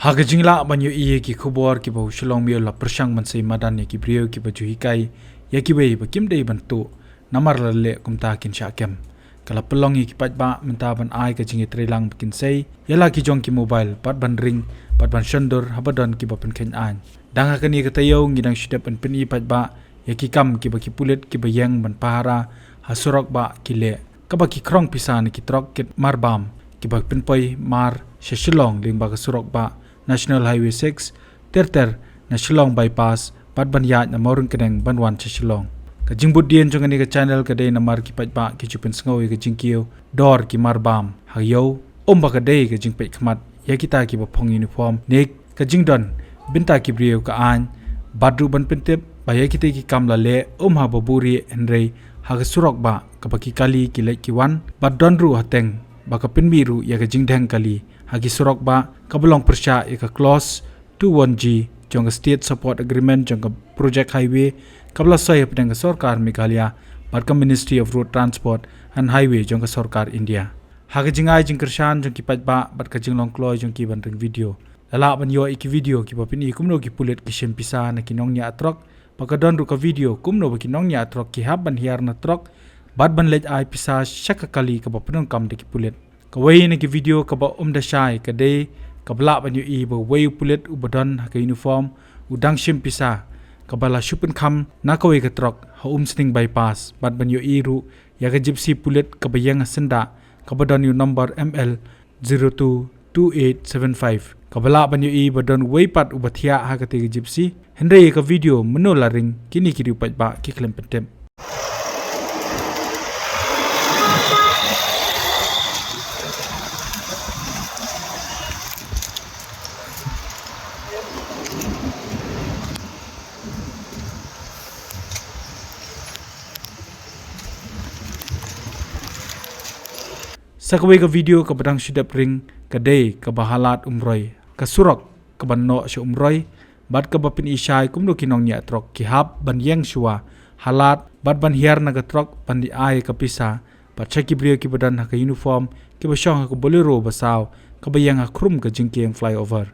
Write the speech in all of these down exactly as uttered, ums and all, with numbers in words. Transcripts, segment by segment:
Ha ka jinglah ban ïohi ïa ki khubor kiba u Shillong Mail la pyrshang ban sei madan ïa ki briew kiba ju hikai ïa kiwei ba kim dei ban tuh namar la leh kumta kin shah kem. Ka la pynlong ïa ki paidbah mynta ban ai ka jingïatreilang ba kin sei ïa la ki jong ki mobile bad ban ring bad ban shondur haba don kiba pynkheiñ aiñ. Dang ha kane ka taïew ngi dang shu dep ban pyni paidbah ïa ki kam kiba ki pulit kiba ïeng ban pahara ha surok bah ki leh, kaba ki khrong pisa na ki trok kit marbam kiba pynpoi mar sha Shillong lyngba ka surok bah National Highway six, ter ter na Shillong Bypass bad ban ïaid na Mawryngkneng ban wan sha Shillong. Ka jingbuddien jong kane ka channel ka dei namar ki paidbah ki ju pynsngew ïa ka jingkiew dor ki marbam ha ïew, um ba ka dei ka jingpeit khmat ïa kita kiba phong uniform ne ka jingdon bynta ki briew ka aiñ, bad ruh ban pyntip ba ïa kita ki kam la leh um ha ba buhrieh hynrei ha ka surok bah kaba ki kali ki leit ki wan, bad don ruh hateng ba ka pynmih ruh ïa ka jingdheng kali ha ki surok bah kaba long pyrshah ïa ka clause two one G jong ka State Support Agreement jong ka project highway kaba la soi hapdeng ka sorkar Meghalaya bad ka Ministry of Road Transport and Highway jong ka sorkar India. Ha ka jingai jingkyrshan jong ki paidbah bad ka jinglong kloi jong ki ban ring video, la lah ban ïoh ïa ki video kiba pyni kumno ki pulit ki shim pisa na ki nongñiah trok, ba ka don ruh ka video kumno ba ki nongñiah trok ki hap ban hiar na trok bad ban leit ai pisa sha ka kali kaba pyndonkam da ki pulit. Kawei na ki video kaba um da shai ka dei kaba lah ban ïohi ba uwei u pulit uba don ha ka uniform u dang shim pisa kaba la shu pynkham na kawei ka trok ha Umsning Bypass, bad ban ïohi ruh ïa ka Gypsy pulit kaba ïeng ha syndah kaba don ïa u number M L zero two two eight seven five, kaba lah ban ïohi ba don uwei pat uba thiah ha katei ka Gypsy. Hynrei ïa ka video mynno la ring, kine ki riew paidbah ki khlem pyntip. Sa kawei ka video kaba dang shu dep ring ka dei kaba ha lad Umroi, ka surok kaba noh sha Umroi, bad kaba pyni shai kumno ki nongñiah trok ki hap ban ïeng shuwa ha lad bad ban hiar na ka trok ban leit ai ka pisa bad sha ki briew kiba don ha ka uniform kiba shong ha ka Bolero ba saw kaba ïeng ha khrum ka jingkieng flyover.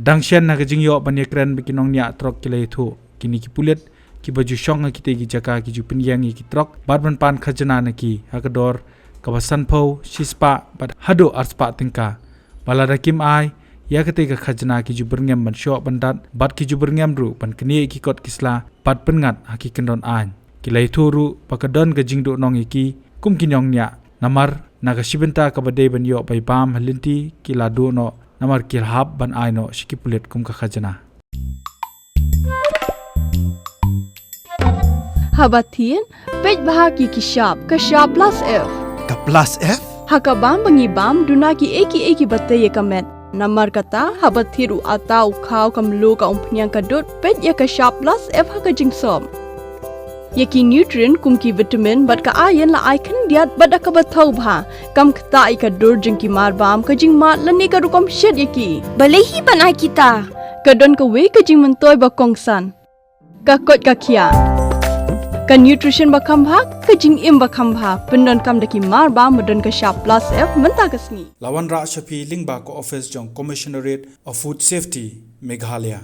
Dang shen ha ka jingïoh ban ïakren bad ki nongñiah trok ki la ïathuh, kine ki pulit kiba ju shong ha kitei ki jaka ki ju pynïeng ïa ki trok bad ban pan khajna na ki ha ka dor kaba sanphew, shispah bad haduh arspah tyngka. Ba lada kim ai ïa katei ka khajna ki ju byrngem ban shoh ban dat bad ki ju byrngem ruh ban knieh ïa ki kot ki sla bad pynngat ha ki kyndon aiñ. Ki la ïathuh ruh ba ka don ka jingduhnong ïa ki kum ki nongñiah, namar na ka shi bynta kaba dei ban ïoh bai bam ha lynti ki la duh noh namar ki la hap ban ai noh sha ki pulit kum ka khajna. Haba thied, peit bha ki ki shap, ka shap plus F. Ka plus F? Ha ka bam ba ngi bam, duna kiei kiei kiba tei ïa ka met. Namar kata, haba thied u atta, u khaw, ka mluh, ka umphniang, ka dud, peit ïa ka shap plus F ha ka jingsop. Ïa ki nutrient kum ki vitamin bad ka iron la ai khyndiat bad da kaba thaw bha. Kam ktah ïa ka dur jong ki marbam, ka jingmad lane ka rukom shet ïa ki. Balei hi ban ai kita? Ka don kawei ka jingmyntoi ba kongsan. Ka koit ka khiah. Ka nutrition ba kham bha, ka jingim ba kham bha. Pyndonkam da ki mar ba, ba don ka shap plus F mynta ka sngi. La wanrah sha phi lyngba ka office jong Commissionerate of Food Safety, Meghalaya.